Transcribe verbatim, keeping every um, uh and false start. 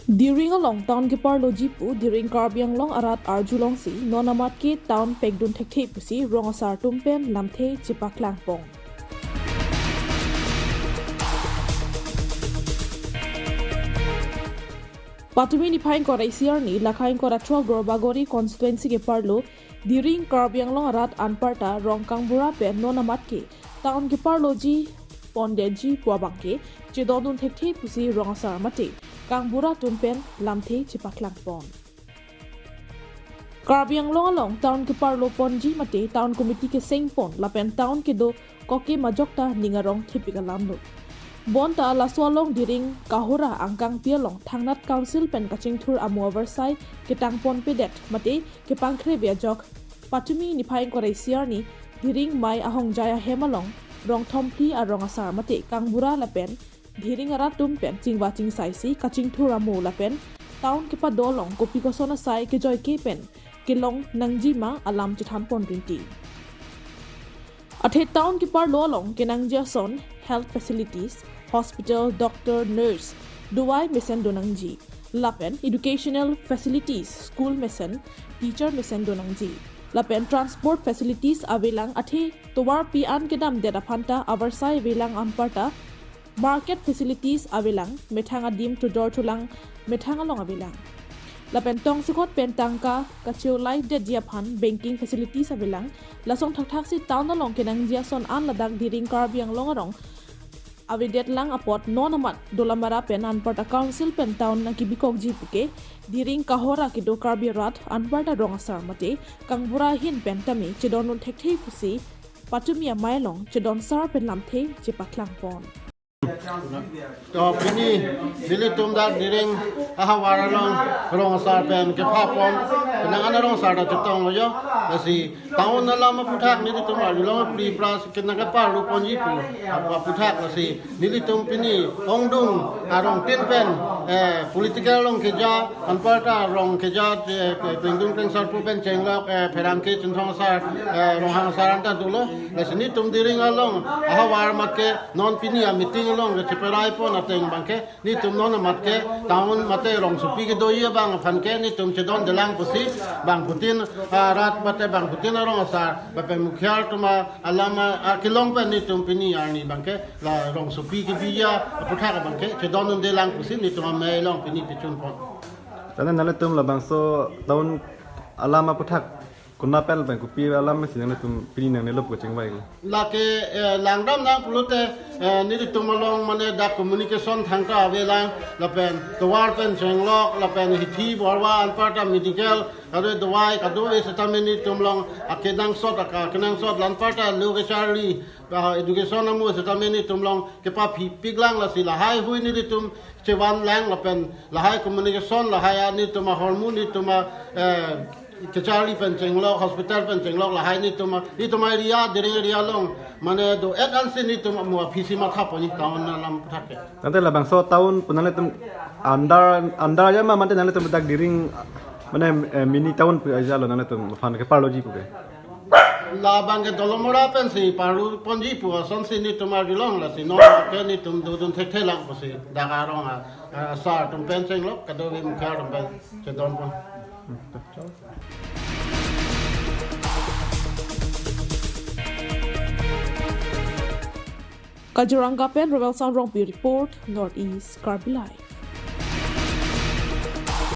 Diring along town keparloji pu Diring Karbi Anglong arat arjulongsi non amat ke town pekdun thekthe pusi rong asar atum pen lamthe chepaklangpon. Patumi niphai ingkoi ra isi arni, lakha ingkoi ra throk Gorbagori constituency keparlo Diring Karbi Anglong arat anparta rong kangbura pen non amat ke town keparloji pondetji pu abang ke chedondun thekthe pusi rong asar mate kangbura atum pen lamthe chepaklangpon. Karbi Anglong along town keparloponji mate town committee kesengpon lapen town kedo koke majok ta ning arong thepik alamlo. Bonta laso along Diring Kahora angkangpi along thangnat council pen kachingthur amo avarsai ketangponpedet mate kepangkhreve ajok patumi niphai ingkoi ra isi arni Diring Mai ahongjai ahem along rong thomphli arong asar mate kangbura lapen Diring arat atum pen chingva chingsaisi kachingthur amo lapen town kepado along kopi koson asai kejoike pen kelong nangjima alam chethanpon rinti. Athe town keparlo along kenangji ason health facilities, hospital, doctor, nurse, dawai mesen donangji lapen educational facilities, school mesen, teacher mesen donangji lapen transport facilities avelang, athe tovarpi an kedamdet aphanta avarsai avelang anparta market facilities avelang, methang adim chojor cholang methang along avelang. Lapen tongsekot pen tangka kacheolaidetji aphan banking facilities avelang. Lason thakthaksi town along kenangji ason an ladak Diring Karbi Anglong arong avedetlang apot non amat Dolamara pen anparta council pen town nangkebikokji puke Diring Kahora kedo Karbi arat anparta rong asar mate kangbura ahin pen tame chedondun thekthe pusi patumi amei along chedonsar pen lamthe chepaklangpon. To pini nelitum dak Diring ahavar along rong asar pen kephapon, penang an rong asar ta chetonglo jo. Lasi town alam aphuthak nelitum arjulong, pri pras kenang keparloponji pu aphuthak, lasi nelitum pini ongdung arong tin pen, eh, political along keja, anparta rong keja, eh, ke-, pengdung pengsar pu pen chenglok, eh, pherangke Chinthong asar, eh, Ronghang asar anta dolo. Lasi nelitum Diring along ahavar amat ke non pini a-meeting along kecheperaipon ateng abang ke nelitum non amat ke town mate rongsopi kedoji abang aphan ke nelitum chedondelang pusi bangphutin, ah, rat mate bangphutin arong asar, bapen mukhiar atum alam, ah, kelong pen nelitum pini arni abang ke la rongsopi kebija aphuthak abang ke chedondundelang pusi nelitum amei along pini pechunpon. Tane nanglitum labangso town alam aphuthak konat pen lapen kopi alam si nanglitum pini nangnelo pu kachingvai? Lake, eh, langdam nang pulote, eh, nelitum along mane dak communication thangta avelang, lapen tovar pen chenglok, lapen hithi borwa anparta medical, kado dawai, kado-e setame nelitum along akenangsot, aka kenangsot la anparta lo kecharli, ah, education amo setame nelitum along kepaphi piklang, lasi lahai hui nelitum chevanlang lapen lahai communication, lahai a nelitum ahormu, nelitum a, eh, kacharli pen chenglok, hospital pen chenglok, lahai nelitum a, nelitum a area, Diring area along mane do-et ansi nelitum amo aphi si mathaponji town alam aphuthak ke. Tangte labangso town pu nanglitum under, under aja ma mate nanglitum dak Diring mane, eh, mini town pu aja lo nanglitum aphan keparloji puke? Labang ke Dolamara pensi parloponji pu asonsi nelitum arjulong, lasi non ke nelitum dodun thekthelang pusi dak arong a, a, asar atum pen chenglok, kado-e mukhiar atum pen chedonpon. Kaziranga pen Rebel Sound Rongpi report, North East Karbi Live.